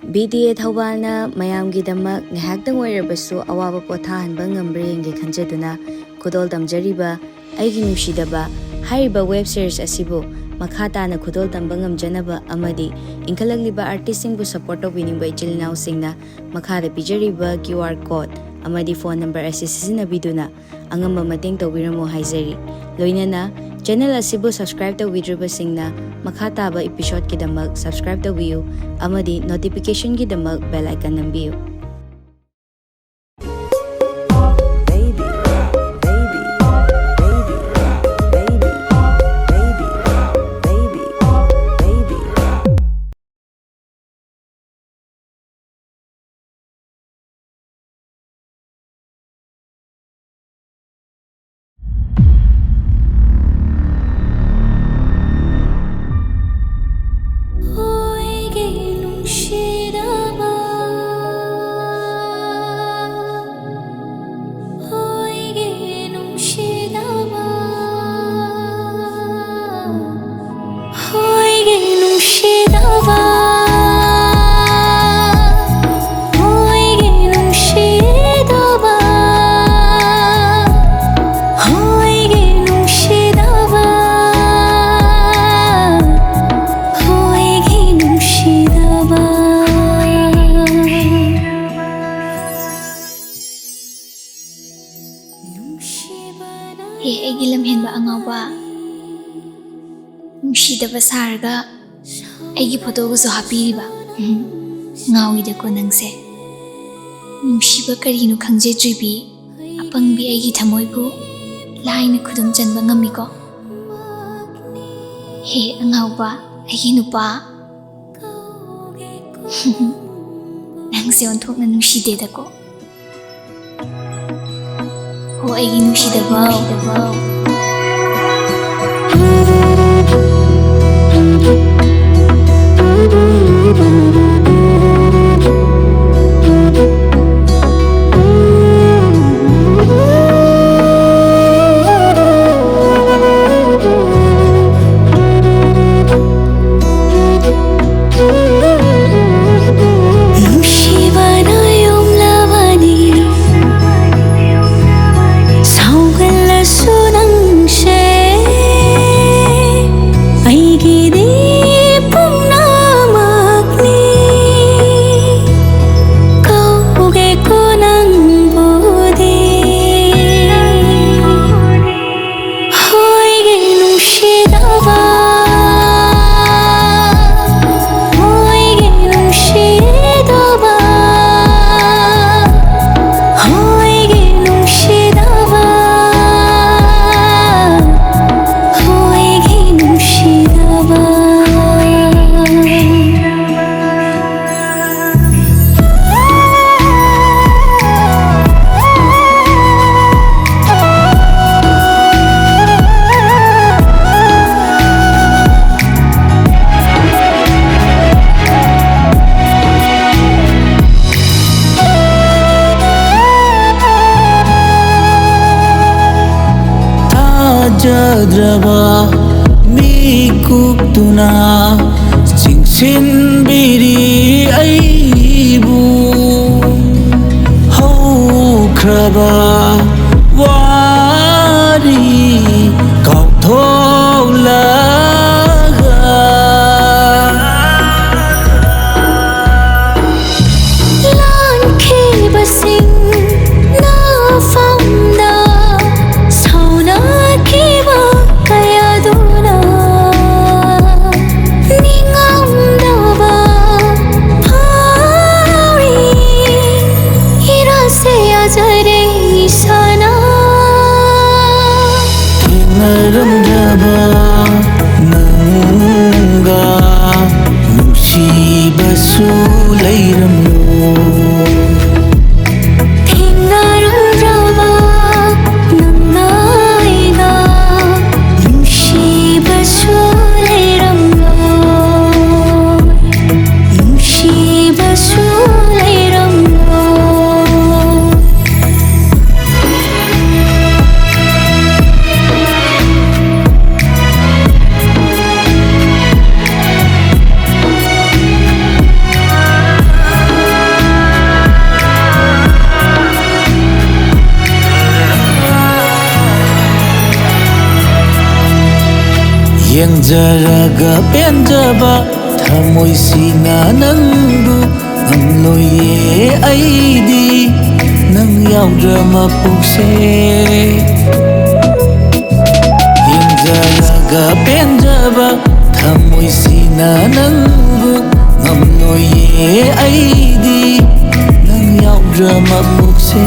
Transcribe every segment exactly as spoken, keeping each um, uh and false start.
B T A ꯊꯧꯕꯥꯜꯅ ꯃꯌꯥꯝꯒꯤꯗꯃꯛ ꯉꯥꯏꯍꯥꯛꯇꯪ ꯑꯣꯏꯔꯕꯁꯨ ꯑꯋꯥꯕ ꯄꯣꯊꯥꯍꯟꯕ ꯉꯝꯕ꯭ꯔꯥ ꯌꯦꯡꯒꯦ ꯈꯟꯖꯗꯨꯅ ꯈꯨꯗꯣꯜ ꯇꯝꯖꯔꯤꯕ ꯑꯩꯒꯤ ꯅꯨꯡꯁꯤꯗꯕ ꯍꯥꯏꯔꯤꯕ ꯋꯦꯕ ꯁꯤꯔꯤꯁ ꯑꯁꯤꯕꯨ ꯃꯈꯥ ꯇꯥꯅ ꯈꯨꯗꯣꯜ ꯇꯝꯕ ꯉꯝꯖꯅꯕ ꯑꯃꯗꯤ ꯏꯟꯈꯠꯂꯛꯂꯤꯕ ꯑꯥꯔꯇꯤꯁꯁꯤꯡꯕꯨ ꯁꯞꯄꯣꯔꯠ ꯇꯧꯕꯤꯅꯤꯡꯕ ꯏꯆꯤꯜ ꯏꯅꯥꯎꯁꯤꯡꯅ ꯃꯈꯥꯗ ꯄꯤꯖꯔꯤꯕ ꯀ꯭ꯌꯨ ꯑꯥꯔ ꯀꯣꯗ ꯑꯃꯗꯤ ꯐꯣꯟ ꯅꯝꯕꯔ ꯑꯁꯤ ꯁꯤꯖꯤꯟꯅꯕꯤꯗꯨꯅ ꯑꯉꯝꯕ ꯃꯇꯦꯡ ꯇꯧꯕꯤꯔꯝꯃꯨ ꯍꯥꯏꯖꯔꯤ꯫ ꯂꯣꯏꯅꯅ ꯆꯦꯅꯦꯜ ꯑꯁꯤꯕꯨ ꯁꯕꯁꯀ꯭ꯔꯥꯏꯕ ꯇꯧꯕꯤꯗ꯭ꯔꯤꯕꯁꯤꯡꯅ ꯃꯈꯥ ꯇꯥꯕ ꯏꯄꯤꯁꯣꯗꯀꯤꯗꯃꯛ ꯁꯕꯁꯀ꯭ꯔꯥꯏꯕ ꯇꯧꯕꯤꯌꯨ ꯑꯃꯗꯤ ꯅꯣꯇꯤꯐꯤꯀꯦꯁꯟꯒꯤꯗꯃꯛ ꯕꯦꯜ ꯑꯥꯏꯀꯟ ꯅꯝꯕꯤꯌꯨ꯫ ꯍꯦ, ꯑꯩꯒꯤ ꯂꯝꯍꯦꯟꯕ ꯑꯉꯥꯎꯕ, ꯅꯨꯡꯁꯤꯗꯕ ꯁꯥꯔꯒ ꯑꯩꯒꯤ ꯐꯣꯇꯣꯒꯁꯨ ꯍꯥꯞꯄꯤꯔꯤꯕ꯫ ꯎꯝ, ꯉꯥꯎꯏꯗꯀꯣ ꯅꯪꯁꯦ꯫ ꯅꯨꯡꯁꯤꯕ ꯀꯔꯤꯅꯣ ꯈꯪꯖꯗ꯭ꯔꯤꯕꯤ ꯑꯄꯪꯕꯤ ꯑꯩꯒꯤ ꯊꯃꯣꯏꯕꯨ ꯂꯥꯏꯅ ꯈꯨꯗꯨꯝ ꯆꯟꯕ ꯉꯝꯃꯤꯀꯣ꯫ ꯍꯦ ꯑꯉꯥꯎꯕ, ꯑꯩꯒꯤ ꯅꯨꯄꯥ, ꯅꯪꯁꯦ ꯑꯣꯟꯊꯣꯛꯅ ꯅꯨꯡꯁꯤꯗꯦꯗꯀꯣ꯫ ꯍꯣ ꯑꯩꯒꯤ ꯅꯨꯡꯁꯤꯗꯕ꯫ ꯊꯤꯟꯕꯤꯔꯤ ꯑꯩꯕꯨ ꯍꯧꯈ꯭ꯔꯕ ꯋꯥꯔꯤ ꯀꯥꯎꯊꯣꯛꯂꯒ꯫ ꯂꯥꯟꯈꯤꯕꯁꯤꯡ ꯅꯐꯝꯗ ꯁꯥꯎꯅꯈꯤꯕ ꯀꯌꯥꯗꯨꯅ ꯅꯤꯡꯉꯝꯗꯕ ꯐꯥꯎꯔꯤ꯫ ꯏꯔꯥꯁꯦ ꯌꯥꯖꯔꯦ ꯏꯁꯥꯅ꯫ ꯊꯦꯡꯅꯔꯝꯗ꯭ꯔꯕ ꯅꯪꯒ ꯅꯨꯡꯁꯤꯕꯁꯨ ꯂꯩꯔꯝꯂꯣ꯫ ꯊꯦꯡꯅꯔꯝꯗ꯭ꯔꯕ ꯅꯪꯅ ꯑꯩꯒ ꯅꯨꯡꯁꯤꯕꯁꯨ ꯂꯩꯔꯝꯂꯣ꯫ ꯅꯨꯡꯁꯤꯕꯁꯨ ꯂꯩꯔꯝꯂꯣ꯫ ꯌꯦꯡꯖꯔꯒ ꯄꯦꯟꯖꯕ ꯊꯃꯣꯏꯁꯤꯅ ꯅꯪꯕꯨ ꯉꯝꯂꯣꯏꯌꯦ ꯑꯩꯗꯤ ꯅꯪ ꯌꯥꯎꯗ꯭ꯔ ꯃꯄꯣꯛꯁꯦ꯫ ꯌꯦꯡꯖꯔꯒ ꯄꯦꯟꯖꯕ ꯊꯃꯣꯏꯁꯤꯅ ꯅꯪꯕꯨ ꯉꯝꯂꯣꯏꯌꯦ ꯑꯩꯗꯤ ꯅꯪ ꯌꯥꯎꯗ꯭ꯔ ꯃꯄꯣꯛꯁꯦ꯫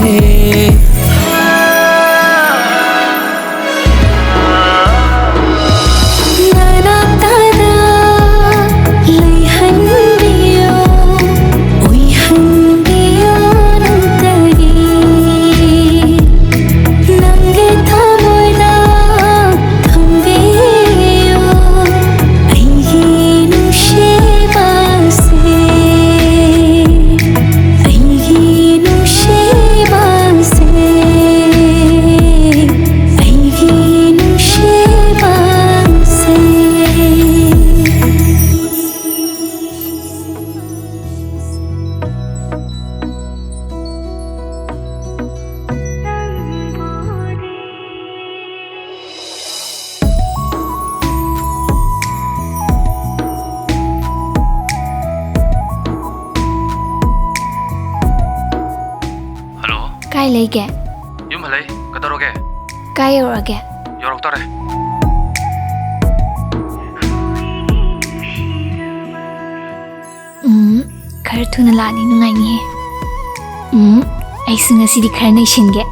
ꯅꯅꯥꯛꯇꯗ ꯂꯩꯍꯟꯕꯤꯌꯨ, ꯑꯣꯏꯍꯟꯕꯤꯌꯨ ꯅꯪꯇꯒꯤ꯫ ꯅꯪꯒꯤ ꯊꯃꯣꯏꯗ ꯊꯝꯕꯤꯌꯨ, ꯑꯩꯒꯤ ꯅꯨꯡꯁꯤꯕꯁꯦ, ꯑꯩꯒꯤ ꯅꯨꯡꯁꯤꯕꯁꯦ꯫ ꯀꯥꯏ ꯂꯩꯒꯦ? ꯌꯨꯝ ꯍꯜꯂꯛꯏ꯫ ꯀꯩꯗꯧꯔꯒꯦ? ꯀꯥꯏ ꯌꯧꯔꯛꯑꯒꯦ? ꯌꯧꯔꯛꯇꯣꯔꯦ꯫ ꯎꯝ, ꯈꯔ ꯊꯨꯅ ꯂꯥꯛꯑꯗꯤ ꯅꯨꯡꯉꯥꯏꯅꯤꯍꯦ꯫ ꯎꯝ, ꯑꯩꯁꯨ ꯉꯁꯤꯗꯤ ꯈꯔ ꯅꯩꯁꯤꯟꯒꯦ꯫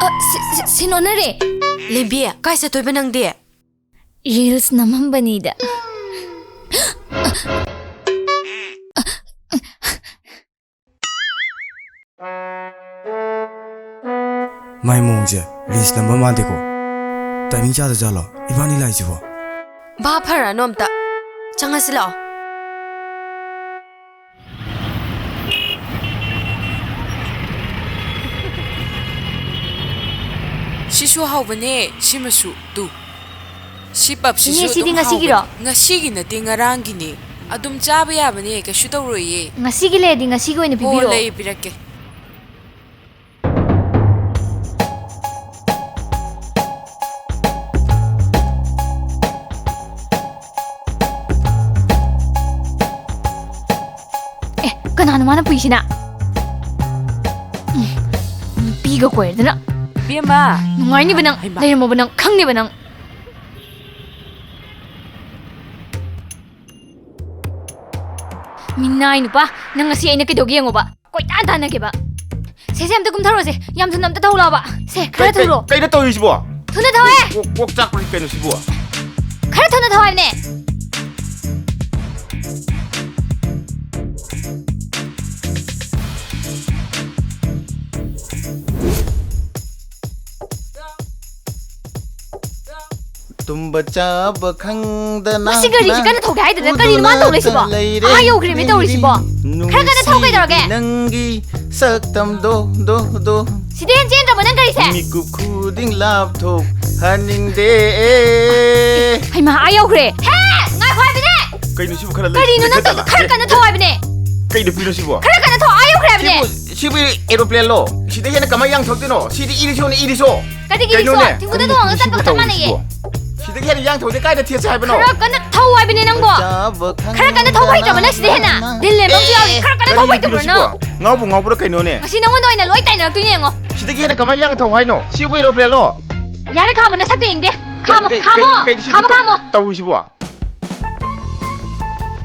ꯑ, ꯁꯤ, ꯁꯤ, ꯁꯤ ꯅꯣꯟꯅꯔꯦ꯫ ꯂꯦꯝꯕꯤ, ꯀꯥꯏ ꯆꯠꯇꯣꯏꯕ ꯅꯪꯗꯤ? Reels ꯅꯝꯃꯝꯕꯅꯤꯗ꯫ ꯃꯥꯏ ꯃꯑꯣꯡꯁꯦ reels ꯅꯝꯕ ꯃꯥꯟꯗꯦꯀꯣ꯫ Timing ꯆꯥꯗ ꯖꯥꯠꯂꯣ ꯏꯕꯥꯅꯤ ꯂꯥꯛꯏꯁꯤꯕꯣ? ꯚꯥꯞ ꯐꯔꯅꯨ ꯑꯝꯇ꯫ ꯆꯪꯉꯁꯤ ꯂꯥꯛꯑꯣ꯫ ꯁꯤꯁꯨ ꯍꯥꯎꯕꯅꯦ, ꯁꯤꯃꯁꯨ꯫ ꯇꯨ꯫ ꯁꯤ ꯄꯞꯁꯤꯁꯨ ꯏꯅꯦ, ꯁꯤꯗꯤ ꯑꯗꯨꯝ ꯉꯁꯤꯒꯤꯔꯣ? ꯍꯥꯎꯕꯅꯦ꯫ ꯉꯁꯤꯒꯤ ꯅꯠꯇꯦ, ꯉꯔꯥꯡꯒꯤꯅꯦ꯫ ꯑꯗꯨꯝ ꯆꯥꯕ ꯌꯥꯕꯅꯦ, ꯀꯩꯁꯨ ꯇꯧꯔꯣꯏꯌꯦ꯫ ꯉꯁꯤꯒꯤ ꯂꯩꯔꯗꯤ ꯉꯁꯤꯒꯤ ꯑꯣꯏꯅ ꯍꯣ, ꯄꯤꯕꯤꯔꯛꯑꯣ꯫ ꯂꯩ, ꯄꯤꯔꯛꯀꯦ꯫ ꯀꯅꯥꯅꯣ ꯃꯥꯅ ꯄꯨꯏꯁꯤꯅ? ꯎꯝ, ꯅꯨꯄꯤꯒ ꯀꯣꯏꯔꯗꯅ꯫ ꯏꯕꯦꯝꯃ! ꯅꯨꯡꯉꯥꯏꯅꯤꯕ ꯅꯪ, ꯍꯩꯃꯥ꯫ ꯂꯩꯔꯝꯃꯣꯕ ꯅꯪ, ꯈꯪꯅꯤꯕ ꯅꯪ꯫ ꯃꯤꯅꯥꯏ ꯅꯨꯄꯥ, ꯅꯪ ꯉꯁꯤ ꯑꯩꯅ ꯀꯩꯗꯧꯒꯦ ꯌꯦꯡꯉꯣꯕ꯫ ꯀꯣꯏꯇꯥꯟ ꯇꯥꯟꯅꯒꯦꯕ꯫ ꯁꯦ, ꯁꯦ, ꯑꯝꯇ ꯀꯨꯝꯊꯔꯣꯁꯦ꯫ ꯌꯥꯝ ꯊꯨꯅ ꯑꯝꯇ ꯊꯧꯂꯥꯎꯕ꯫ ꯁꯦ, ꯈꯔ ꯀꯩ, ꯀꯩ, ꯊꯧꯔꯣ꯫ ꯀꯩꯅꯣ ꯇꯧꯔꯤꯁꯤꯕꯣ? ꯊꯨꯅ ꯊꯧꯍꯦ꯫ ꯀꯣꯛ, ꯀꯣꯛ ꯆꯥꯛꯄ꯭ꯔꯥ ꯀꯩꯅꯣ ꯁꯤꯕꯨ? ꯈꯔ ꯊꯨꯅ ꯊꯧ ꯍꯥꯏꯕꯅꯦ꯫ ꯇꯨꯝꯕ ꯆꯥꯕ ꯈꯪꯗꯅ ꯃꯁꯤ ꯒꯥꯔꯤꯁꯤ ꯀꯟꯅ ꯊꯧꯒꯦ ꯍꯥꯏꯗꯅ ꯀꯔꯤꯅꯣ ꯃꯥꯅ ꯇꯧꯔꯤꯁꯤꯕꯣ? ꯂꯩꯔꯦ꯫ ꯑꯥ ꯌꯧꯈ꯭ꯔꯦꯃꯤ ꯇꯧꯔꯤꯁꯤꯕꯣ꯫ ꯈꯔ ꯀꯟꯅ ꯊꯧ ꯀꯩꯗꯧꯔꯒꯦ? ꯅꯪꯒꯤ ꯁꯛꯇꯝꯗꯣ, ꯗꯣ, ꯗꯣ꯫ ꯁꯤꯗꯤ ꯍꯦꯟ ꯆꯦꯟꯗ꯭ꯔꯕꯣ ꯅꯪ ꯒꯥꯔꯤꯁꯦ? ꯃꯤꯀꯨꯞ ꯈꯨꯗꯤꯡ ꯂꯥꯞꯊꯣꯛꯍꯟꯅꯤꯡꯗꯦ꯫ ꯍꯩꯃꯥ, ꯑꯥ ꯌꯧꯈ꯭ꯔꯦ꯫ ꯍꯦ! ꯉꯥꯏꯈꯣ ꯍꯥꯏꯕꯅꯦ! ꯀꯩꯅꯣ ꯁꯤꯕꯨ ꯈꯔ ꯂꯩ-, ꯀꯔꯤꯅꯣ ꯅꯪ ꯂꯩꯈꯠꯇꯅ? ꯇꯧꯔꯤꯗꯣ? ꯈꯔ ꯀꯟꯅ ꯊꯧ ꯍꯥꯏꯕꯅꯦ! ꯀꯩꯅꯣ ꯄꯤꯔꯣ ꯁꯤꯕꯨ? ꯈꯔ ꯀꯟꯅ ꯊꯧ, ꯑꯥ ꯌꯧꯈ꯭ꯔꯦ ꯍꯥꯏꯕꯅꯦ! ꯁꯤꯕꯨ, ꯁꯤꯕꯨ aeroplane ꯂꯣ? ꯁꯤꯗ ꯍꯦꯟꯅ ꯀꯃꯥꯏ ꯌꯥꯡ ꯊꯧꯗꯣꯏꯅꯣ? ꯁꯤꯗꯤ ꯏꯔꯤꯁꯣꯅꯦ, ꯏꯔꯤꯁꯣ! ꯀꯔꯤꯒꯤ ꯀꯩꯅꯣꯅꯦ? ꯏꯔꯤꯁꯣ? ꯊꯤꯡꯒꯨꯗ ꯀꯔꯤꯅꯣ ꯇꯣꯡꯉꯒ ꯁꯤꯕꯨ ꯆꯠꯄꯒ ꯆꯞ ꯇꯧꯔꯤꯁꯤꯕꯣ? ꯃꯥꯟꯅꯩꯌꯦ! ꯁꯤꯗꯒꯤ ꯍꯦꯟꯅ ꯌꯥꯡ ꯊꯧꯗꯦ, ꯀꯥꯏꯗ ꯊꯦꯠꯁꯦ ꯍꯥꯏꯕꯅꯣ? ꯈꯔ ꯀꯟꯅ ꯊꯧ ꯍꯥꯏꯕꯅꯦ ꯅꯪꯕꯣ! ꯈꯔ ꯀꯟꯅ ꯊꯧꯕ ꯍꯩꯇ꯭ꯔꯕ ꯅꯪ ꯁꯤꯗ ꯍꯦꯟꯅ? ꯗꯤꯜ ꯂꯦꯟꯕ ꯑꯃꯁꯨ ꯌꯥꯎꯔꯤ, ꯈꯔ ꯀꯟꯅ ꯊꯧꯕ ꯀꯔꯤꯅꯣ ꯍꯩꯇ꯭ꯔꯕ꯭ꯔꯣ ꯅꯪ? ꯁꯤꯕꯣ? ꯉꯥꯎꯕꯨ ꯉꯥꯎꯕ꯭ꯔꯥ ꯀꯩꯅꯣꯅꯦ? ꯉꯁꯤ ꯅꯪꯉꯣꯟꯗ ꯑꯣꯏꯅ ꯂꯣꯏ ꯇꯥꯏꯅꯔꯛꯇꯣꯏꯅꯦ ꯌꯦꯡꯉꯣ꯫ ꯁꯤꯗꯒꯤ ꯍꯦꯟꯅ ꯀꯃꯥꯏꯅ ꯌꯥꯡꯅ ꯊꯧ ꯍꯥꯏꯅꯣ? ꯁꯤꯕꯨ aeroplane ꯂꯣ? ꯌꯥꯔꯦ, ꯈꯥꯝꯃꯣ ꯅꯁꯛꯇꯣ ꯌꯦꯡꯗꯦ꯫ ꯈꯥꯝꯃꯣ, ꯀꯩ, ꯀꯩ, ꯈꯥꯝꯃꯣ, ꯀꯩ, ꯁꯤꯕꯨ ꯈꯥꯝꯃꯣ, ꯇꯧ-, ꯈꯥꯝꯃꯣ꯫ ꯇꯧꯔꯤꯁꯤꯕꯣ?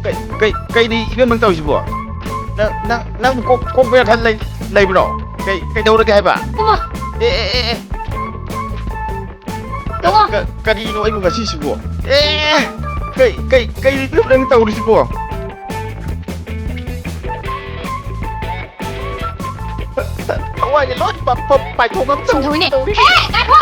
ꯀꯩ, ꯀꯩ, ꯀꯩꯅꯤ ꯏꯕꯦꯝ ꯅꯪ ꯇꯧꯔꯤꯁꯤꯕꯣ? ꯅꯪ, ꯅꯪ, ꯅꯪ ꯀꯣꯛ, ꯀꯣꯛ ꯕꯦꯔꯥ ꯈꯔ ꯂꯩ-, ꯂꯩꯕ꯭ꯔꯣ? ꯀꯩ, ꯀꯩꯗꯧꯔꯒꯦ ꯍꯥꯏꯕ? ꯀꯨꯝꯃꯣ꯫ ꯑꯦ, ꯑꯦ, ꯑꯦ, ꯑꯦ꯫ ꯇꯣꯡꯉꯣ꯫ ꯀ-, ꯀꯔꯤꯅꯣ ꯑꯩꯕꯨ ꯉꯁꯤꯁꯤꯕꯣ? ꯑꯦ! ꯀꯩ, ꯀꯩ, ꯀꯩ ꯏꯕꯦꯝ ꯅꯪ ꯇꯧꯔꯤꯁꯤꯕꯣ? ꯊꯋꯥꯏꯁꯦ ꯂꯣꯏ ꯄ-, ꯄ-, ꯄꯥꯏꯊꯣꯛꯑꯒ ꯁꯨꯝ ꯊꯧꯏꯅꯦ꯫ ꯇꯧꯔꯤ꯫ ꯍꯦ, ꯉꯥꯏꯈꯣ!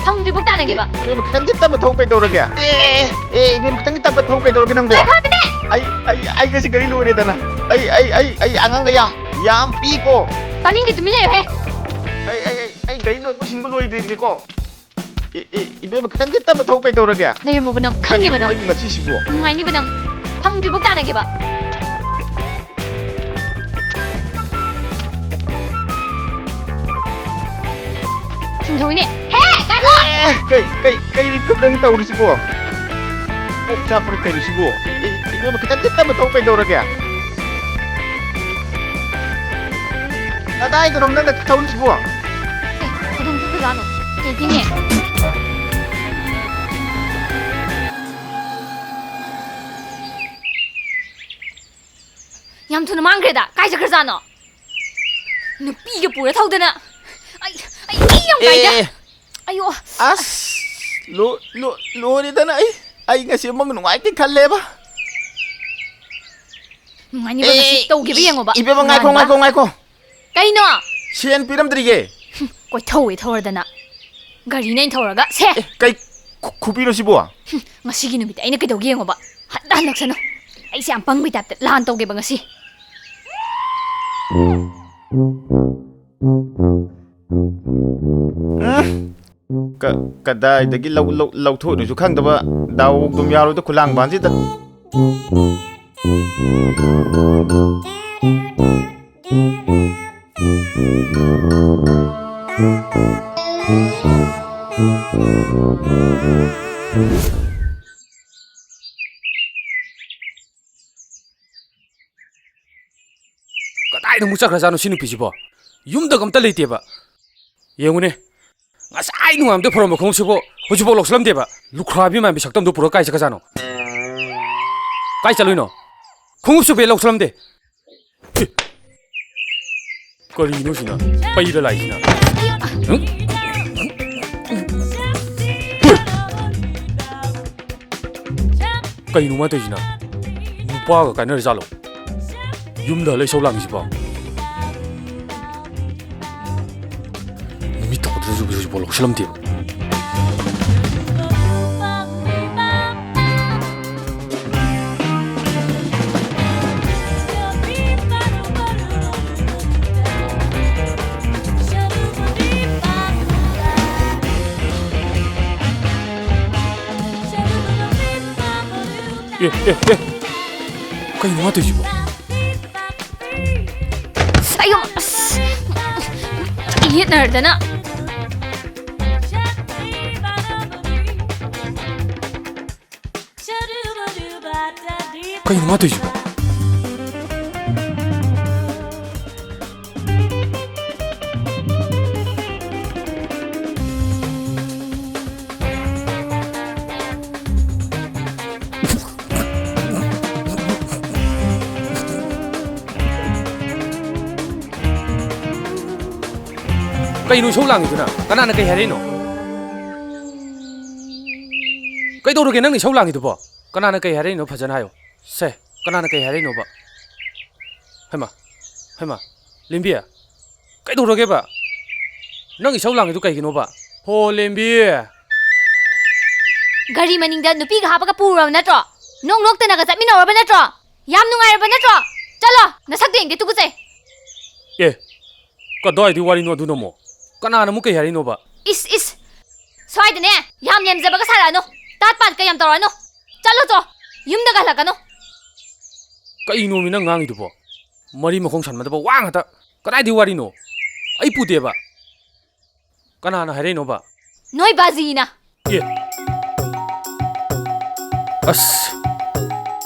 ꯊꯝꯗ꯭ꯔꯤꯕꯨ ꯇꯥꯟꯅꯒꯦꯕ꯫ ꯏꯕꯦꯝꯃ, ꯈꯤꯇꯪꯗꯤ ꯇꯞꯅ ꯊꯧ ꯀꯩꯗꯧꯔꯒꯦ? ꯑꯦ, ꯑꯦ, ꯏꯕꯦꯝꯃ, ꯈꯤꯇꯪꯗꯤ ꯇꯞꯅ ꯊꯧ ꯀꯩꯗꯧꯔꯒꯦ ꯅꯪꯕꯣ? ꯉꯥꯏꯈꯣ ꯍꯥꯏꯕꯅꯦ! ꯑꯩ, ꯑꯩ, ꯑꯩ ꯉꯁꯤ ꯒꯥꯔꯤ ꯂꯣꯏꯔꯦꯗꯅ꯫ ꯑꯩ, ꯑꯩ, ꯑꯩ, ꯑꯩ ꯑꯉꯥꯡꯒ ꯌꯥꯝ, ꯌꯥꯝ ꯄꯤꯀꯣ꯫ ꯇꯥꯅꯤꯡꯗꯦ, ꯇꯨꯃꯤꯟ ꯂꯩꯌꯨꯍꯦ꯫ ꯑꯩ, ꯑꯩ, ꯑꯩ, ꯑꯩ ꯒꯥꯔꯤ ꯂꯣꯏꯕ ꯁꯤꯟꯕ ꯂꯣꯏꯗ꯭ꯔꯤꯕꯅꯤꯀꯣ꯫ ꯑꯦ, ꯑꯦ, ꯏꯕꯦꯝꯃ, ꯈꯤꯇꯪꯗꯤ ꯇꯞꯅ ꯊꯧ ꯀꯩꯗꯧꯔꯒꯦ? ꯂꯩꯔꯝꯃꯣꯕ ꯅꯪ, ꯈꯪꯉꯦꯕ ꯀꯔꯤꯅꯣ ꯅꯪ꯫ ꯑꯩ ꯉꯁꯤꯁꯤꯕꯣ? ꯅꯨꯡꯉꯥꯏꯅꯤꯕ ꯅꯪ꯫ ꯐꯪꯗ꯭ꯔꯤꯕꯨ ꯇꯥꯟꯅꯒꯦꯕ꯫ ꯁꯨꯝ ꯊꯧꯏꯅꯦ꯫ ꯍꯦ! ꯉꯥꯏꯈꯣ! ꯑꯦ! ꯀꯩ, ꯀꯩ, ꯀꯩ ꯅꯪ ꯇꯧꯔꯤꯁꯤꯕꯣ? ꯀꯣꯛ ꯆꯥꯛꯄ꯭ꯔꯥ ꯀꯩꯅꯣ ꯁꯤꯕꯣ? ꯑꯦ, ꯑꯦ, ꯏꯕꯦꯝꯃ, ꯈꯤꯇꯪꯗꯤ ꯇꯞꯅ ꯊꯧ ꯀꯩꯗꯧꯔꯒꯦ? ꯀꯗꯥꯏꯗꯅꯣ ꯅꯪꯅ ꯊꯧꯔꯤꯁꯤꯕꯣ? ꯑꯦ, ꯀꯗꯣꯝ ꯆꯠꯈ꯭ꯔꯖꯥꯠꯅꯣ? ꯀꯩꯒꯤꯅꯦ? ꯌꯥꯝ ꯊꯨꯅ ꯃꯥꯡꯈ꯭ꯔꯦꯗ꯫ ꯀꯥꯏ ꯆꯠꯈ꯭ꯔꯖꯥꯠꯅꯣ? ꯅꯨꯄꯤꯒ ꯄꯨꯔ ꯊꯧꯗꯅ꯫ ꯑꯩ, ꯑꯩ, ꯑꯩ ꯌꯥꯝ ꯀꯥꯏꯗ꯫ ꯑꯦ, ꯑꯌꯣ꯫ ꯑꯁ, ꯂꯣ-, ꯂꯣ-, ꯂꯣꯏꯔꯦꯗꯅ ꯑꯩ꯫ ꯑꯩ ꯉꯁꯤ ꯃꯪ ꯅꯨꯡꯉꯥꯏꯇꯦ ꯈꯜꯂꯦꯕ꯫ ꯅꯨꯡꯉꯥꯏꯅꯤꯕ ꯉꯁꯤ ꯑꯦ, ꯇꯧꯈꯤꯕ ꯌꯦꯡꯉꯣꯕ꯫ ꯏꯕꯦꯝꯃ, ꯉꯥꯏꯈꯣ, ꯅꯨꯡꯉꯥꯏꯕ꯫ ꯉꯥꯏꯈꯣ, ꯉꯥꯏꯈꯣ꯫ ꯀꯩꯅꯣ? ꯁꯦꯟ ꯄꯤꯔꯝꯗ꯭ꯔꯤꯌꯦ꯫ ꯍꯨꯝ, ꯀꯣꯏꯊꯧꯋꯦ ꯊꯧꯔꯗꯅ꯫ ꯒꯥꯔꯤꯅ ꯑꯩꯅ ꯊꯧꯔꯒ꯫ ꯁꯦ! ꯑꯦ, ꯀꯩ ꯈꯨ-, ꯈꯨꯕꯤꯅꯣ ꯁꯤꯕꯣ? ꯍꯨꯝ, ꯉꯁꯤꯒꯤ ꯅꯨꯃꯤꯠꯇ ꯑꯩꯅ ꯀꯩꯗꯧꯒꯦ ꯌꯦꯡꯉꯣꯕ꯫ ꯍꯟꯗ ꯍꯜꯂꯛꯁꯅꯨ꯫ ꯑꯩꯁꯦ ꯌꯥꯝ ꯄꯪꯕꯩ ꯇꯥꯏꯞꯇ ꯂꯥꯟ ꯇꯧꯒꯦꯕ ꯉꯁꯤ꯫ ꯎꯝ? ꯀ-, ꯀꯗꯥꯏꯗꯒꯤ ꯂꯧ-, ꯂꯧ-, ꯂꯧꯊꯣꯛꯏꯅꯣꯁꯨ ꯈꯪꯗꯕ ꯗꯥꯎ ꯑꯗꯨꯝ ꯌꯥꯔꯣꯏꯗ ꯈꯨꯂꯥꯡꯕꯥꯟꯁꯤꯗ꯫ ꯀꯗꯥꯏꯗ ꯑꯃꯨꯛ ꯆꯠꯈ꯭ꯔꯖꯥꯠꯅꯣ ꯁꯤ ꯅꯨꯄꯤꯁꯤꯕꯣ? ꯌꯨꯝꯗꯒ ꯑꯝꯇ ꯂꯩꯇꯦꯕ꯫ ꯌꯦꯡꯉꯨꯅꯦ, ꯉꯁꯥꯏ ꯅꯨꯡꯉꯥꯏꯕꯗ ꯐꯔꯝꯕ ꯈꯣꯡꯎꯞꯁꯤꯕꯨ ꯍꯧꯖꯤꯛꯐꯥꯎ ꯂꯧꯁꯜꯂꯝꯗꯦꯕ꯫ ꯂꯨꯈ꯭ꯔꯥꯕꯤ ꯃꯥꯟꯕꯤ ꯁꯛꯇꯝꯗꯨ ꯄꯨꯔꯒ ꯀꯥꯏ ꯆꯠꯈ꯭ꯔꯖꯥꯠꯅꯣ? ꯀꯥꯏ ꯆꯠꯂꯨꯏꯅꯣ? ꯈꯣꯡꯎꯞꯁꯨ ꯕꯦ ꯂꯧꯁꯜꯂꯝꯗꯦ꯫ ꯑꯦ! ꯀꯔꯤꯅꯣ ꯁꯤꯅ? ꯄꯩꯔ ꯂꯥꯛꯏꯁꯤꯅ? ꯍꯨꯝ? ꯍꯨꯏ! ꯀꯩꯅꯣ ꯃꯥ ꯇꯧꯔꯤꯁꯤꯅ? ꯅꯨꯄꯥꯒ ꯀꯥꯏꯅꯔ ꯖꯥꯠꯂꯣ? ꯌꯨꯝꯗ ꯍꯜꯂ ꯏꯁꯧ ꯂꯥꯡꯉꯤꯁꯤꯕꯣ? ꯅꯨꯃꯤꯠ ꯊꯣꯛꯇ꯭ꯔꯁꯨ ꯍꯧꯖꯤꯛꯐꯥꯎ ꯂꯧꯁꯜꯂꯝꯗꯦꯕ꯫ ꯑꯦ, ꯑꯦ, ꯑꯦ꯫ ꯀꯩꯅꯣ ꯃꯥ ꯇꯧꯔꯤꯁꯤꯕꯣ? ꯑꯌꯣ, ꯑꯁ! ꯌꯦꯠꯅꯔꯗꯅ꯫ ꯀꯩꯅꯣ ꯃꯥ ꯇꯧꯔꯤꯁꯤꯕꯣ? ꯀꯩꯅꯣ ꯏꯁꯧ ꯂꯥꯡꯉꯤꯗꯨꯅ? ꯀꯅꯥꯅ ꯀꯩ ꯍꯥꯏꯔꯛꯏꯅꯣ? ꯀꯩꯗꯧꯔꯒꯦ ꯅꯪꯅ ꯏꯁꯧ ꯂꯥꯡꯉꯤꯗꯨꯕꯣ? ꯀꯅꯥꯅ ꯀꯩ ꯍꯥꯏꯔꯛꯏꯅꯣ ꯐꯖꯅ ꯍꯥꯏꯌꯣ꯫ ꯁꯦ, ꯀꯅꯥꯅ ꯀꯩ ꯍꯥꯏꯔꯛꯏꯅꯣꯕ? ꯍꯩꯃꯥ, ꯍꯩꯃꯥ, ꯂꯦꯝꯕꯤ, ꯀꯩꯗꯧꯔꯒꯦꯕ? ꯅꯪ ꯏꯁꯧ ꯂꯥꯡꯉꯤꯗꯨ ꯀꯩꯒꯤꯅꯣꯕ? ꯍꯣ, ꯂꯦꯝꯕꯤ꯫ ꯒꯥꯔꯤ ꯃꯅꯤꯡꯗ ꯅꯨꯄꯤꯒ ꯍꯥꯞꯄꯒ ꯄꯨꯔꯕ ꯅꯠꯇ꯭ꯔꯣ? ꯅꯣꯛ ꯅꯣꯛꯇꯅꯒ ꯆꯠꯃꯤꯟꯅꯧꯔꯕ ꯅꯠꯇ꯭ꯔꯣ? ꯌꯥꯝ ꯅꯨꯡꯉꯥꯏꯔꯕ ꯅꯠꯇ꯭ꯔꯣ? ꯆꯠꯂꯣ, ꯅꯁꯛꯇꯣ ꯌꯦꯡꯒꯦ, ꯇꯨꯀꯠꯆꯩ꯫ ꯑꯦ, ꯀꯗꯥꯏꯗꯤ ꯋꯥꯔꯤꯅꯣ ꯑꯗꯨꯅ ꯑꯃꯨꯛ? ꯀꯅꯥꯅ ꯑꯃꯨꯛ ꯀꯩ ꯍꯥꯏꯔꯤꯅꯣꯕ? ꯏꯁ, ꯏꯁ, ꯁ꯭ꯋꯥꯏꯗꯅꯦ ꯌꯥꯝ ꯂꯦꯝꯖꯕꯒ ꯁꯥꯔꯛꯑꯅꯨ, ꯇꯥꯠ ꯄꯥꯠꯀ ꯌꯥꯝ ꯇꯧꯔꯛꯑꯅꯨ, ꯆꯠꯂꯣ ꯆꯣ, ꯌꯨꯝꯗꯒ ꯍꯜꯂꯛꯀꯅꯨ꯫ ꯀꯩꯅꯣꯃꯤ ꯅꯪ ꯉꯥꯡꯉꯤꯗꯨꯕꯣ? ꯃꯔꯤ ꯃꯈꯣꯡ ꯁꯝꯅꯗꯕ ꯋꯥ ꯉꯥꯛꯇ꯫ ꯀꯗꯥꯏꯗꯤ ꯋꯥꯔꯤꯅꯣ? ꯑꯩ ꯄꯨꯗꯦꯕ꯫ ꯀꯅꯥꯅ ꯍꯥꯏꯔꯛꯏꯅꯣꯕ? ꯅꯣꯏ ꯕꯥꯖꯤꯅ꯫ ꯑꯦ꯫ ꯑꯁ꯫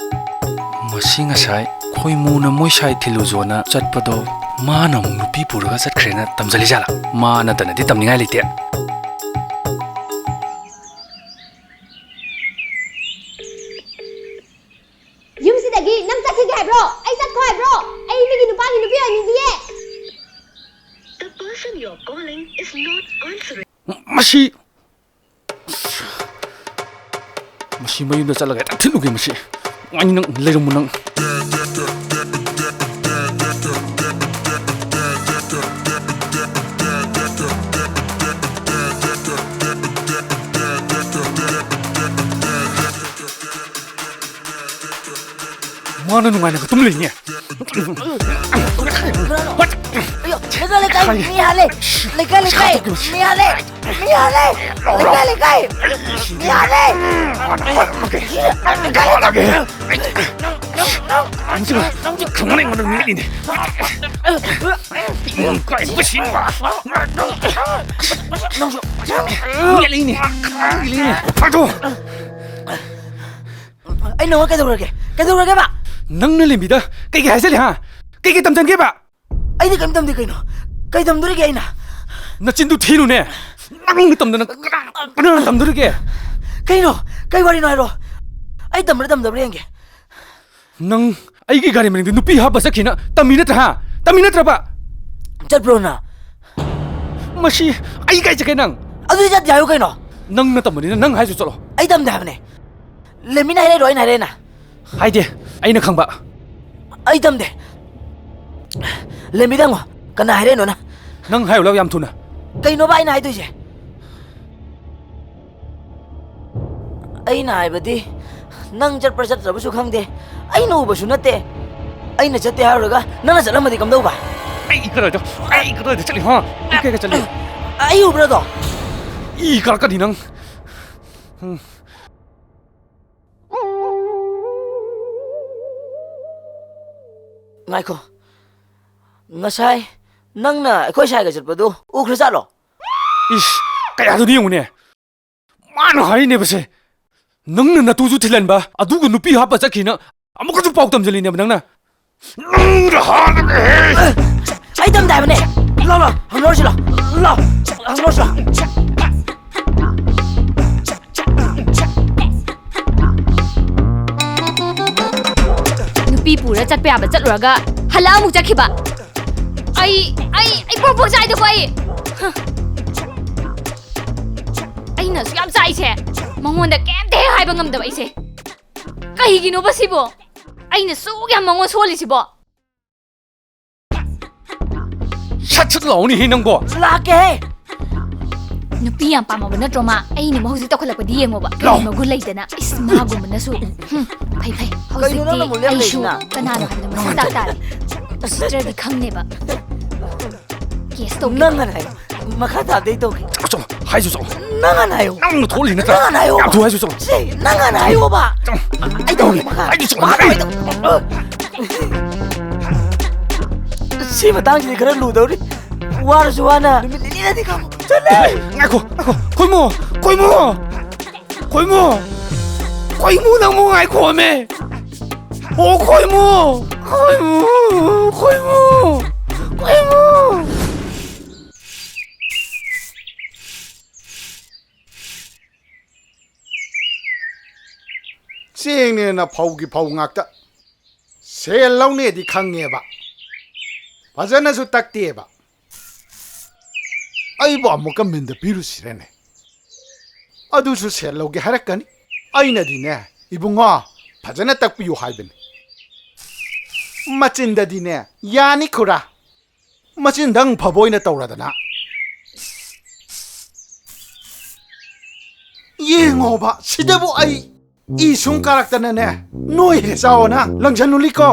ꯃꯁꯤ ꯉꯁꯥꯏ ꯈꯣꯏꯃꯨꯅ ꯃꯣꯏ ꯁꯥꯏ ꯊꯤꯜꯂꯨꯖꯣꯅ ꯆꯠꯄꯗꯣ ꯃꯥꯅ ꯑꯃꯨꯛ ꯅꯨꯄꯤ ꯄꯨꯔꯒ ꯆꯠꯈ꯭ꯔꯦꯅ ꯇꯝꯖꯜꯂꯤꯖꯥꯠꯂꯥ? ꯃꯥ ꯅꯠꯇꯅꯗꯤ ꯇꯝꯅꯤꯡꯉꯥꯏ ꯂꯩꯇꯦ꯫ ꯌꯨꯝꯁꯤꯗꯒꯤ ꯅꯪ ꯆꯠꯈꯤꯒꯦ ꯍꯥꯏꯕ꯭ꯔꯣ? ꯑꯩ ꯆꯠꯈꯣ ꯍꯥꯏꯕ꯭ꯔꯣ? ꯑꯩ ꯃꯤꯒꯤ ꯅꯨꯄꯥꯒꯤ ꯅꯨꯄꯤ ꯑꯣꯏꯅꯤꯡꯗꯤꯌꯦ꯫ The person you're calling is not answering. ꯃꯁꯤ, ꯃꯁꯤ ꯃꯌꯨꯝꯗ ꯆꯠꯂꯒ ꯍꯦꯛꯇ ꯊꯤꯠꯂꯨꯒꯦ ꯃꯁꯤ꯫ ꯅꯨꯡꯉꯥꯏꯅꯤ ꯅꯪ, ꯂꯩꯔꯝꯃꯨ ꯅꯪ꯫ ꯃꯥꯅ ꯅꯨꯡꯉꯥꯏꯅꯒ ꯇꯨꯝ ꯂꯩꯅꯦ꯫ ꯑꯌꯣ, ꯂꯩꯀꯥꯏ, ꯂꯩꯀꯥꯏ, ꯃꯤ ꯍꯥꯠꯂꯦ꯫ ꯂꯩꯀꯥꯏ, ꯂꯩꯀꯥꯏ, ꯃꯤ ꯍꯥꯠꯂꯦ꯫ ꯃꯤ ꯍꯥꯠꯂꯦ꯫ ꯂꯩꯀꯥꯏ, ꯂꯩꯀꯥꯏ, ꯃꯤ ꯍꯥꯠꯂꯦ꯫ ꯂꯩꯀꯥꯏ, ꯂꯩꯀꯥꯏ꯫ ꯅꯪꯁꯤꯃ ꯈꯪꯍꯟꯅꯤꯡꯕꯗ ꯃꯦꯠꯂꯤꯅꯦ꯫ ꯀꯥꯏ ꯄꯨꯁꯤꯟꯕ꯫ ꯃꯦꯠꯂꯤꯅꯦ꯫ ꯃꯦꯠꯂꯤꯅꯦ꯫ ꯐꯥꯗꯣ꯫ ꯑꯩ ꯅꯉꯣꯟ ꯀꯩꯗꯧꯔꯒꯦ? ꯀꯩꯗꯧꯔꯒꯦꯕ? ꯅꯪꯅ ꯂꯦꯝꯕꯤꯗ ꯀꯩꯀꯩ ꯍꯥꯏꯖꯜꯂꯤ, ꯍꯥ? ꯀꯩꯀꯩ ꯇꯝꯖꯟꯒꯦꯕ? ꯑꯩꯗꯤ ꯀꯩꯝ ꯇꯝꯗꯦ ꯀꯩꯅꯣ? ꯀꯩ ꯇꯝꯗꯣꯔꯤꯒꯦ ꯑꯩꯅ? ꯅꯆꯤꯟꯗꯨ ꯊꯤꯅꯨꯅꯦ꯫ ꯅꯪꯅ ꯇꯝꯗꯅ ꯀꯅꯥ, ꯀꯅꯥꯅ ꯇꯝꯗꯣꯔꯤꯒꯦ? ꯀꯩꯅꯣ? ꯀꯩ ꯋꯥꯔꯤꯅꯣ ꯍꯥꯏꯔꯣ꯫ ꯑꯩ ꯇꯝꯕ꯭ꯔꯥ ꯇꯝꯗꯕ꯭ꯔꯥ ꯌꯦꯡꯒꯦ꯫ ꯅꯪ ꯑꯩꯒꯤ ꯒꯥꯔꯤ ꯃꯅꯤꯡꯗ ꯅꯨꯄꯤ ꯍꯥꯞꯄ ꯆꯠꯈꯤꯅ ꯇꯝꯃꯤ ꯅꯠꯇ꯭ꯔꯥ, ꯍꯥ? ꯇꯝꯃꯤ ꯅꯠꯇ꯭ꯔꯕ? ꯆꯠꯄ꯭ꯔꯣ ꯅꯪ? ꯃꯁꯤ ꯑꯩ ꯀꯥꯏ ꯆꯠꯀꯦ ꯅꯪ? ꯑꯗꯨꯗꯤ ꯆꯠꯇꯦ ꯍꯥꯏꯌꯨ ꯀꯩꯅꯣ꯫ ꯅꯪꯅ ꯇꯝꯕꯅꯤꯅ ꯅꯪ ꯍꯥꯏꯁꯨ ꯆꯠꯂꯣ꯫ ꯑꯩ ꯇꯝꯗꯦ ꯍꯥꯏꯕꯅꯦ꯫ ꯂꯦꯃꯤꯅ ꯍꯥꯏꯔꯛꯏꯔꯣ ꯑꯩꯅ ꯍꯥꯏꯔꯛꯏꯅ? ꯍꯥꯏꯗꯦ, ꯑꯩꯅ ꯈꯪꯕ꯫ ꯑꯩ ꯇꯝꯗꯦ꯫ ꯂꯦꯃꯤꯗ ꯍꯪꯉꯣ, ꯀꯅꯥ ꯍꯥꯏꯔꯛꯏꯅꯣꯅ? ꯅꯪ ꯍꯥꯏꯌꯨ ꯂꯥꯎ ꯌꯥꯝ ꯊꯨꯅ꯫ ꯀꯩꯅꯣꯕ ꯑꯩꯅ ꯍꯥꯏꯗꯣꯏꯁꯦ? ꯑꯩꯅ ꯍꯥꯏꯕꯗꯤ, ꯅꯪ ꯆꯠꯄ꯭ꯔꯥ ꯆꯠꯇ꯭ꯔꯕꯁꯨ ꯈꯪꯗꯦ, ꯑꯩꯅ ꯎꯕꯁꯨ ꯅꯠꯇꯦ꯫ ꯑꯩꯅ ꯆꯠꯇꯦ ꯍꯥꯏꯔꯨꯔꯒ ꯅꯪꯅ ꯆꯠꯂꯝꯃꯗꯤ ꯀꯝꯗꯧꯕ? ꯑꯩ ꯀꯗꯥꯏꯗ, ꯑꯩ ꯀꯗꯥꯏꯗ ꯆꯠꯂꯤ, ꯍꯥ? ꯑꯩ ꯀꯩꯒ ꯆꯠꯂꯤ? ꯑꯩ ꯎꯕ꯭ꯔꯥꯗꯣ? ꯏ ꯀꯥꯔꯛꯀꯅꯤ ꯅꯪ꯫ ꯎꯝ꯫ ꯉꯥꯏꯈꯣ, ꯉꯁꯥꯏ ꯅꯪꯅ ꯑꯩꯈꯣꯏ ꯁꯥꯏꯒ ꯆꯠꯄꯗꯨ ꯎꯈ꯭ꯔꯖꯥꯠꯂꯣ? ꯏꯁ, ꯀꯌꯥꯗꯨꯗꯤ ꯌꯦꯡꯉꯨꯅꯦ꯫ ꯃꯥꯅ ꯍꯥꯏꯔꯤꯅꯦꯕꯁꯦ, ꯅꯪꯅ ꯅꯇꯨꯁꯨ ꯊꯤꯜꯍꯟꯕ, ꯑꯗꯨꯒ ꯅꯨꯄꯤ ꯍꯥꯞꯄ ꯆꯠꯈꯤꯅ ꯑꯃꯨꯛꯀꯁꯨ ꯄꯥꯎ ꯇꯝꯁꯤꯜꯂꯤꯅꯦꯕ ꯅꯪꯅ꯫ ꯅꯪꯒ ꯍꯥꯟꯅꯒ ꯍꯦ! ꯑꯩ ꯇꯝꯗꯦ ꯍꯥꯏꯕꯅꯦ꯫ ꯂꯥꯎ, ꯂꯥꯎ, ꯍꯪꯅꯔꯨꯁꯤ ꯂꯥꯎ꯫ ꯂꯥꯎ, ꯍꯪꯅꯔꯨꯁꯤ ꯂꯥꯎ꯫ ꯅꯨꯄꯤ ꯄꯨꯔ ꯆꯠꯄ ꯌꯥꯕ ꯆꯠꯂꯨꯔꯒ ꯍꯜꯂꯛ ꯑꯃꯨꯛ ꯆꯠꯈꯤꯕ꯫ ꯑꯩ, ꯑꯩ, ꯑꯩ ꯄ꯭ꯔꯣꯛ ꯄ꯭ꯔꯣꯛ ꯆꯥꯛꯏꯗꯀꯣ ꯑꯩ꯫ ꯑꯩꯅ ꯑꯁꯨꯛ ꯌꯥꯝ ꯆꯥꯛꯏꯁꯦ ꯃꯉꯣꯟꯗ ꯀꯩꯝꯇ ꯍꯦꯛ ꯍꯥꯏꯕ ꯉꯝꯗꯕ ꯑꯩꯁꯦ꯫ ꯀꯩꯒꯤꯅꯣꯕ ꯁꯤꯕꯣ? ꯑꯩꯅ ꯁꯨꯛ ꯌꯥꯝ ꯃꯉꯣꯟ ꯁꯣꯜꯂꯤꯁꯤꯕꯣ? ꯁꯠ ꯁꯠ ꯂꯥꯎꯅꯦꯍꯦ ꯅꯪꯕꯣ꯫ ꯂꯥꯛꯀꯦꯍꯦ꯫ ꯅꯨꯄꯤ ꯌꯥꯝ ꯄꯥꯝꯃꯕ ꯅꯠꯇ꯭ꯔꯣ ꯃꯥ? ꯑꯩꯅ ꯍꯧꯖꯤꯛ ꯇꯧꯈꯠꯂꯛꯄꯗꯤ ꯌꯦꯡꯉꯣꯕ꯫ ꯂꯥꯎ꯫ ꯀꯔꯤ ꯃꯒꯨꯟ ꯂꯩꯗꯅ꯫ ꯏꯁ, ꯃꯥꯒꯨꯝꯕꯅꯁꯨ꯫ ꯍꯨꯝ, ꯐꯩ, ꯐꯩ꯫ ꯀꯩꯅꯣ ꯍꯧꯖꯤꯛꯇꯤ ꯅꯪꯅ ꯑꯃꯨꯛ ꯑꯩꯁꯨ ꯂꯦꯞꯂꯩꯁꯤꯅ? ꯀꯅꯥꯅꯣ ꯍꯥꯏꯕꯗꯣ ꯃꯁꯛ ꯇꯥꯛ ꯇꯥꯔꯦ꯫ ꯎꯁꯤꯠꯇ꯭ꯔꯗꯤ ꯈꯪꯅꯦꯕ꯫ ꯀꯦꯁ ꯇꯧꯒꯦ꯫ ꯅꯪ ꯍꯥꯟꯅ ꯍꯥꯏꯌꯣ꯫ ꯃꯈꯥ ꯇꯥꯕꯗꯤ ꯑꯩ ꯇꯧꯒꯦ꯫ ꯆꯠꯂꯣ, ꯍꯥꯏꯁꯨ ꯆꯠꯂꯣ꯫ ꯅꯪ ꯍꯥꯟꯅ ꯍꯥꯏꯌꯣ꯫ ꯅꯪꯅ ꯊꯣꯛꯍꯜꯂꯤ ꯅꯠꯇ꯭ꯔꯥ? ꯅꯪ ꯍꯥꯟꯅ ꯍꯥꯏꯌꯣ꯫ ꯌꯥꯝ ꯊꯨ ꯍꯥꯏꯁꯨ ꯆꯠꯂꯣ꯫ ꯁꯤ, ꯅꯪ ꯍꯥꯟꯅ ꯍꯥꯏꯌꯣꯕ꯫ ꯆꯠꯂꯣ꯫ ꯑꯩ ꯇꯧꯒꯦ ꯃꯈꯥ꯫ ꯍꯥꯏꯁꯨ ꯆꯠꯂꯣ꯫ ꯃꯈꯥ ꯇꯥꯕ ꯑꯩ ꯇꯧꯒꯦ꯫ ꯁꯤ ꯃꯇꯥꯡꯁꯤꯗꯤ ꯈꯔ ꯂꯨꯗꯧꯔꯤ꯫ ꯋꯥꯔꯁꯨ ꯋꯥꯅ ꯅꯨꯃꯤꯠ ꯅꯤꯅꯤꯗꯗꯤ ꯈꯥꯡꯉꯨ꯫ ꯆꯠꯂꯦ꯫ ꯉꯥꯏꯈꯣ, ꯉꯥꯏꯈꯣ꯫ ꯈꯣꯏꯃꯨ! ꯈꯣꯏꯃꯨ! ꯈꯣꯏꯃꯨ! ꯈꯣꯏꯃꯨ ꯅꯪꯕꯨ ꯉꯥꯏꯈꯣꯃꯦ! ꯑꯣ ꯈꯣꯏꯃꯨ! ꯈꯣꯏꯃꯨ! ꯈꯣꯏꯃꯨ! ꯈꯣꯏꯃꯨ! ꯆꯦꯡꯅꯦꯅ ꯐꯧꯒꯤ ꯐꯧ ꯉꯥꯛꯇ꯫ ꯁꯦꯜ ꯂꯧꯅꯦꯗꯤ ꯈꯪꯉꯦꯕ꯫ ꯐꯖꯅꯁꯨ ꯇꯛꯇꯦꯕ꯫ ꯑꯩꯕꯨ ꯑꯃꯨꯛꯀ ꯃꯤꯟꯗ ꯄꯤꯔꯨꯁꯤꯔꯅꯦ? ꯑꯗꯨꯁꯨ ꯁꯦꯜ ꯂꯧꯒꯦ ꯍꯥꯏꯔꯛꯀꯅꯤ꯫ ꯑꯩꯅꯗꯤꯅꯦ, "ꯏꯕꯨꯡꯉꯣ, ꯐꯖꯅ ꯇꯛꯄꯤꯌꯨ" ꯍꯥꯏꯕꯅꯤ꯫ ꯃꯆꯤꯟꯗꯗꯤꯅꯦ, "ꯌꯥꯅꯤ ꯈꯨꯔꯥ, ꯃꯆꯤꯟꯗꯪ ꯐꯕ ꯑꯣꯏꯅ ꯇꯧꯔꯗꯅ"꯫ ꯌꯦꯡꯉꯣꯕ, ꯁꯤꯗꯕꯨ ꯑꯩ ꯏ ꯁꯨꯝ ꯀꯥꯔꯛꯇꯅꯅꯦ, ꯅꯣꯏ ꯍꯦꯛ ꯆꯥꯎꯑꯣꯅ ꯂꯪꯁꯟꯂꯨꯂꯤꯀꯣ꯫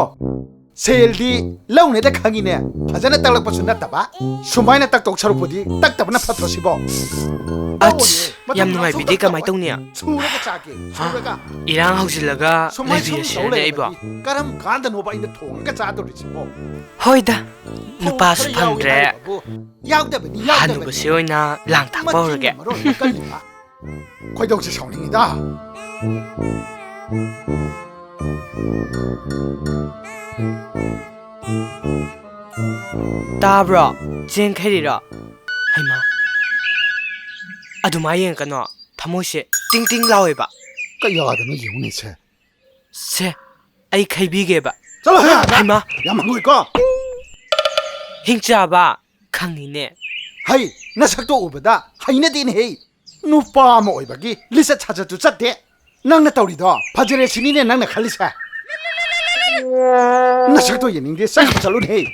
ꯁꯦꯜꯗꯤ ꯂꯧꯅꯦꯗ ꯈꯪꯉꯤꯅꯦ, ꯐꯖꯅ ꯇꯛꯂꯛꯄꯁꯨ ꯅꯠꯇꯕ꯫ ꯁꯨꯃꯥꯏꯅ ꯇꯛꯇꯧ ꯁꯔꯨꯛꯄꯨꯗꯤ ꯇꯛꯇꯕꯅ ꯐꯠꯇ꯭ꯔꯣ ꯁꯤꯕꯣ? ꯑꯁ, ꯌꯥꯝ ꯅꯨꯡꯉꯥꯏꯕꯤꯗꯦ, ꯀꯃꯥꯏ ꯇꯧꯅꯤ? ꯁꯨꯔꯒ ꯆꯥꯒꯦ, ꯁꯨꯔꯒ꯫ ꯏꯔꯥꯡ ꯍꯧꯖꯤꯜꯂꯒ ꯁꯨꯃꯥꯏ ꯁꯨꯝ ꯂꯩꯕꯤꯔꯁꯤꯔꯅꯦ ꯇꯧ ꯑꯩꯕꯣ? ꯂꯩꯔꯗꯤ ꯀꯔꯝ ꯀꯥꯟꯗꯅꯣꯕ ꯑꯩꯅ ꯊꯣꯡꯉꯒ ꯆꯥꯗꯧꯔꯤꯁꯤꯕꯣ? ꯍꯣꯏꯗ, ꯅꯨꯄꯥꯁꯨ ꯈꯔ ꯌꯥꯎꯏ ꯐꯪꯗ꯭ꯔꯦ꯫ ꯍꯥꯏꯔꯤꯕꯕꯨ ꯌꯥꯎꯗꯕꯅꯤ, ꯌꯥꯎꯗꯕꯅꯤ꯫ ꯍꯅꯨꯕꯁꯦ ꯑꯣꯏꯅ ꯂꯥꯡ ꯊꯥꯛꯄ ꯍꯧꯔꯒꯦ꯫ ꯃꯆꯤꯟꯅ ꯃꯔꯣꯟ ꯑꯃ ꯀꯜꯂꯤꯕ꯫ ꯈꯣꯏꯗꯧꯁꯦ ꯁꯥꯎꯅꯤꯡꯉꯤꯗ꯫ ꯇꯥꯕ꯭ꯔꯣ? ꯆꯦꯡ ꯈꯩꯔꯤꯔꯣ? ꯍꯩꯃꯥ, ꯑꯗꯨꯃꯥꯏ ꯌꯦꯡꯉꯛꯀꯅꯣ, ꯊꯃꯣꯏꯁꯦ ꯇꯤꯡ ꯇꯤꯡ ꯂꯥꯎꯋꯦꯕ꯫ ꯀꯌꯥꯗꯅꯣ ꯌꯦꯡꯉꯨꯅꯦꯁꯦ꯫ ꯁꯦ, ꯑꯩ ꯈꯩꯕꯤꯒꯦꯕ꯫ ꯆꯠꯂꯣꯍꯦ ꯑꯥꯗ! ꯍꯩꯃꯥ! ꯌꯥꯝ ꯍꯪꯒꯣꯏꯀꯣ꯫ ꯍꯤꯡꯆꯥꯕ! ꯈꯪꯉꯤꯅꯦ꯫ ꯍꯩ, ꯅꯁꯛꯇꯣ ꯎꯕꯗ ꯍꯩꯅꯗꯦꯅꯦꯍꯦ꯫ ꯅꯨꯄꯥ ꯑꯃ ꯑꯣꯏꯕꯒꯤ ꯂꯤꯆꯠ ꯁꯥꯖꯠꯇꯨ ꯆꯠꯇꯦ꯫ ꯅꯪꯅ ꯇꯧꯔꯤꯗꯣ ꯐꯖꯔꯦ ꯁꯤꯅꯤꯅꯦ ꯅꯪꯅ ꯈꯜꯂꯤꯁꯦ꯫ ꯅꯁꯛꯇꯣ ꯌꯦꯡꯅꯤꯡꯗꯦ, ꯆꯠꯈ꯭ꯔ ꯆꯠꯂꯨꯅꯦꯍꯦ꯫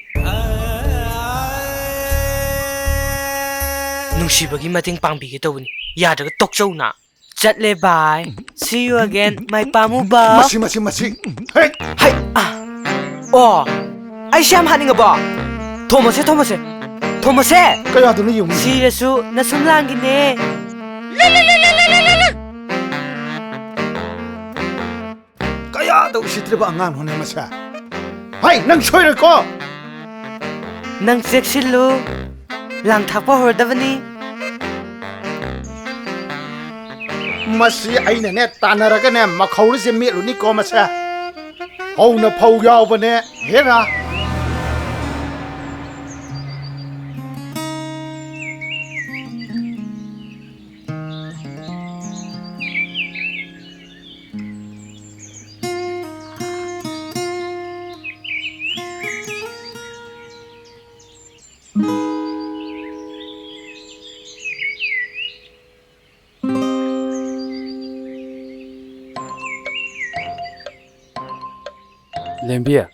ꯅꯨꯡꯁꯤꯕꯒꯤ ꯃꯇꯦꯡ ꯄꯥꯡꯕꯤꯒꯦ ꯇꯧꯕꯅꯤ, ꯌꯥꯗ꯭ꯔꯒ ꯇꯣꯛꯆꯧꯅ꯫ ꯆꯠꯂꯦ ꯕꯥꯏ꯫ See you again, my ꯄꯥꯝꯃꯨꯕ꯫ ꯃꯁꯤ, ꯃꯁꯤ, ꯃꯁꯤ꯫ ꯍꯦꯛ! ꯍꯩ! ꯑꯥ! ꯑꯣ! ꯑꯩꯁꯦ ꯌꯥꯝ ꯍꯥꯠꯅꯤꯡꯉꯕꯣ? ꯊꯣꯝꯃꯁꯦ, ꯊꯣꯝꯃꯁꯦ꯫ ꯊꯣꯝꯃꯁꯦ! ꯀꯌꯥꯗꯅꯣ ꯌꯦꯡꯉꯨ꯫ ꯁꯤꯔꯁꯨ ꯅꯁꯨꯝ ꯂꯥꯡꯒꯤꯅꯦ꯫ ꯀꯌꯥꯗ ꯎꯁꯤꯠꯇ꯭ꯔꯤꯕ ꯑꯉꯥꯡꯅꯣꯅꯦ ꯃꯁꯦ꯫ ꯍꯩ, ꯅꯪ ꯁꯣꯏꯔꯦꯀꯣ! ꯅꯪ ꯆꯦꯛꯁꯤꯜꯂꯨ꯫ ꯂꯥꯡ ꯊꯥꯛꯄ ꯍꯧꯔꯗꯕꯅꯤ꯫ ꯃꯁꯤ ꯑꯩꯅꯅꯦ ꯇꯥꯟꯅꯔꯒꯅꯦ ꯃꯈꯧꯔꯤꯁꯦ ꯃꯦꯠꯂꯨꯅꯤꯀꯣ ꯃꯁꯦ꯫ ꯍꯧꯅ ꯐꯧ ꯌꯥꯎꯕꯅꯦ꯫ ꯍꯦꯔꯥ! ꯂꯦꯝꯕꯤ,